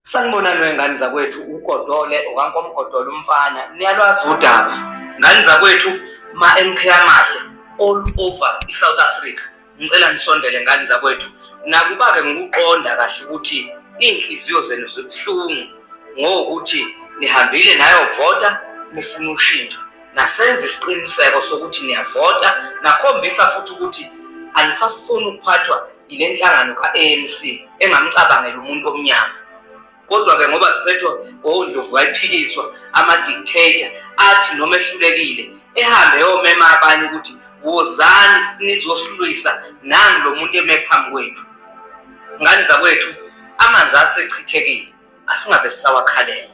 Sanibonani wengane zakwethu, uGodole okaNkomgodole umfana, niyalwazi udaba. Ngane zakwethu, ma-MK amahle all over i-South Africa. Ngicela nisondele ngane zakwethu. Nakuba-ke ngikuqonda kahle ukuthi iy'nhliziyo zenu zibuhlungu ngokuthi nihambile nayovota nifuna ushintsho. Nasenza isiqiniseko sokuthi niyavota, nakhombisa futhi ukuthi anisafuni ukuphathwa yile nhlangano ka-ANC engamcabangela umuntu omnyama. Kodwa-ke ngoba siphethwe ondlovu kayiphikiswa, ama-dictator athi noma ehlulekile ehambe eyomema abanye ukuthi wozani nizosilwisa nangu lo muntu eme phambi kwethu. Ngane zakwethu, amanzi asechithekile. Asingabe sisawakhalela,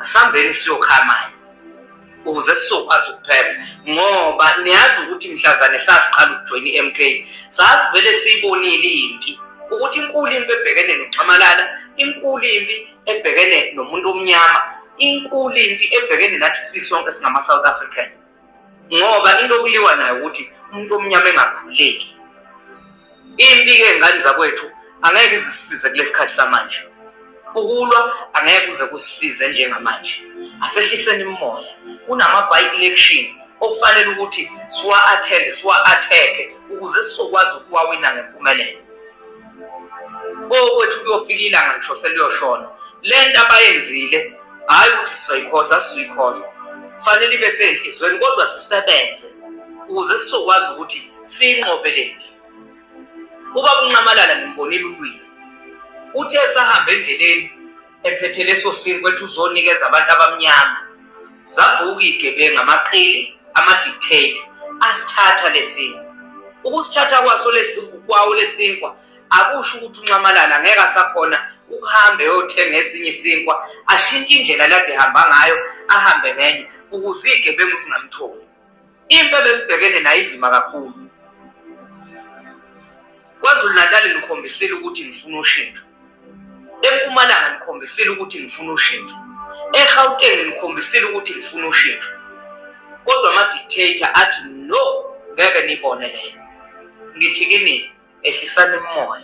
asihambeni siyokha amanye ukuze sizokwazi ukuphepha, ngoba niyazi ukuthi mhlazane sasiqala ukujoyina i-MK sasivele siyibonile impi ukuthi inkulu impi ebhekene noNxamalala, inkulu impi ebhekene nomuntu omnyama, inkulu impi ebhekene nathi sisonke singama-South African, ngoba into okuliwa nayo ukuthi umuntu omnyama engakhululeki. Impi-ke ngane zakwethu angeke izisisize kulesikhathi samanje. Ukulwa angeke kuze kusisize njengamanje. Asehliseni imimoya. Kunama by election okufanele ukuthi siwa-attend, siwa-attack ukuze sizokwazi ukuwawina ngempumelelo. Okwethu kuyofika ilanga ngisho seliyoshona. Le nto abayenzile hhayi ukuthi sizoyikhohlwa, sizoyikhohlwa. Kufanele ibe senhliziyweni kodwa sisebenze ukuze sizokwazi ukuthi siyinqobe le mpi. Ubaba uNxamalala ngimbonile ulwile. Uthe esahamba endleleni ephethe leso sinkwa ethi uzonikeza abantu abamnyama. Zavuka iy'gebengu, amaqili, ama-dictator asithatha lesinkwa. Ukusithatha kwaso kwawo lesinkwa akusho ukuthi uNxamalala ngeke asakhona ukuhamba eyothenga esinye isinkwa, ashintshe indlela lade ehamba ngayo ahambe ngenye ukuze iy'gebengu zingamtholi. Impi ebesibhekene nayo inzima kakhulu. KwaZulu-Natal nikhombisile ukuthi nifuna ushintsho. EMpumalanga nikhombisile ukuthi nifuna ushintsho. EGauteng nikhombisile ukuthi nifuna ushintsho. Kodwa ama-dictator athi no, ngeke nibone leyo. Ngithi kini ehlisani imimoya.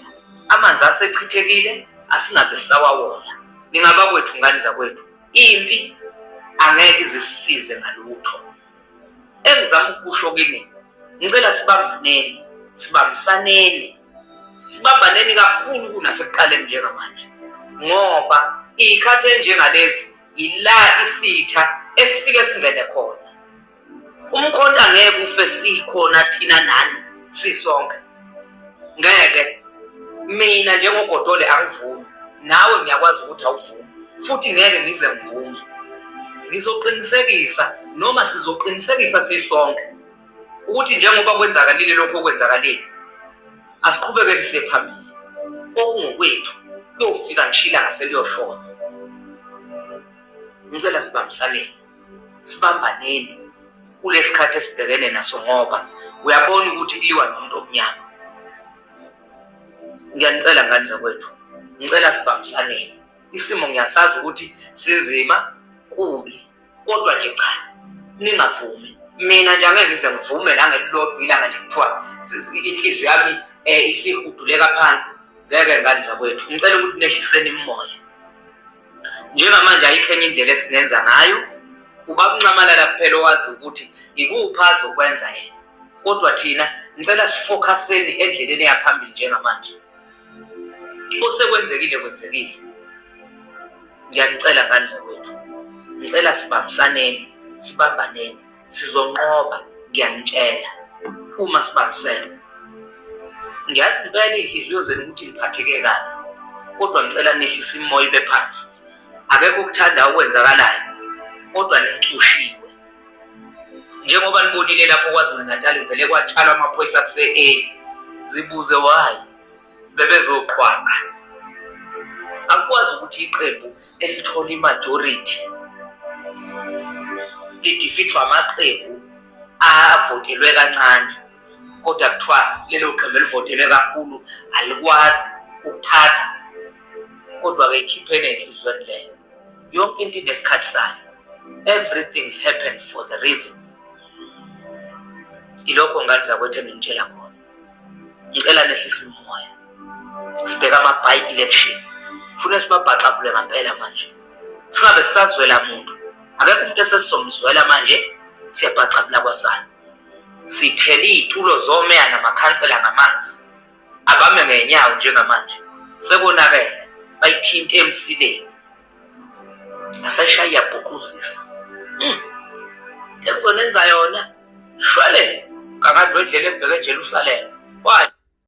Amanzi asechithekile asingabe sisawawola. Ningabakwethu ngane zakwethu. Impi angeke izisisize ngalutho. Engizama ukusho kini, ngicela sibambaneni, sibambisaneni, sibambaneni kakhulu kunasekuqaleni njengamanje, ngoba iy'khathi enjengalezi ila isitha esifike singene khona. Umkhonto angeke ufe sikhona thina nani sisonke, ngeke. Mina njengoGodole angivumi, nawe ngiyakwazi ukuthi awuvumi, futhi ngeke ngize ngivume. Ngizoqinisekisa noma sizoqinisekisa sisonke ukuthi njengoba kwenzakalile lokhu okwenzakalile, asiqhubekeni siye phambili. Okungokwethu kuyofika ngisho ilanga seliyoshona. Ngicela sibambisaneni, sibambaneni kulesikhathi esibhekene naso ngoba uyabona ukuthi kuliwa nomuntu omnyama. Ngiyanicela ngane zakwethu, ngicela sibambisaneni. Isimo ngiyasazi ukuthi sinzima kubi kodwa nje cha ningavumi. Mina nje angeke ngize ngivume nangelilodwa ilanga nje kuthiwa inhliziyo yami isihuduleka phansi. Ngeke ngane zakwethu, ngicela ukuthi nehliseni imimoya. Njengamanje ayikho enye indlela esingenza ngayo. Ubaba uNxamalala kuphela owazi ukuthi ikuphi azokwenza yena. Kodwa thina ngicela sifokhaseni endleleni eyaphambili njengamanje. Osekwenzekile kwenzekile. Ngiyanicela ngane zakwethu, ngicela sibambisaneni, sibambaneni, sizonqoba ngiyanitshela uma sibambisene. Ngiyazi impela iy'nhliziyo zenu ukuthi niphatheke kabi, kodwa ngicela nehlise imimoya ibe phansi. Akekho okuthanda okwenzakalayo, kodwa nicushiwe. Njengoba nibonile lapho KwaZulu-Natal kuvele kwatshalwa amaphoyisa kuse-early. Zibuze why bebezoqhwaga. Akukwazi ukuthi iqembu elithola i-majority lidifithwa amaqembu avotelwe kancane, kodwa kuthiwa lelo qembu elivotelwe kakhulu alikwazi ukuphatha. Kodwa-ke ikhipheni enhliziyweni leyo. Yonke into inesikhathi sayo. Everything happened for the reason. Ilokho ngane zakwethu enginitshela khona. Ngicela nehlise imimoya. Sibheka ama-by election. Funa sibabhaxabule ngampela manje. Singabe sisazwela muntu. Akekho umuntu esesizomzwela manje, siyabhaxabula kwasana. Sithele iy'tulo zomeya namakhansela ngamanzi. Abame ngenyawo njengamanje. Sekonakele, bayithinte emsileni. Asayishaya iyabhuquzisa. Engizonenza yona. Shwele, kakade wedlela ebheke eJerusalema. Why?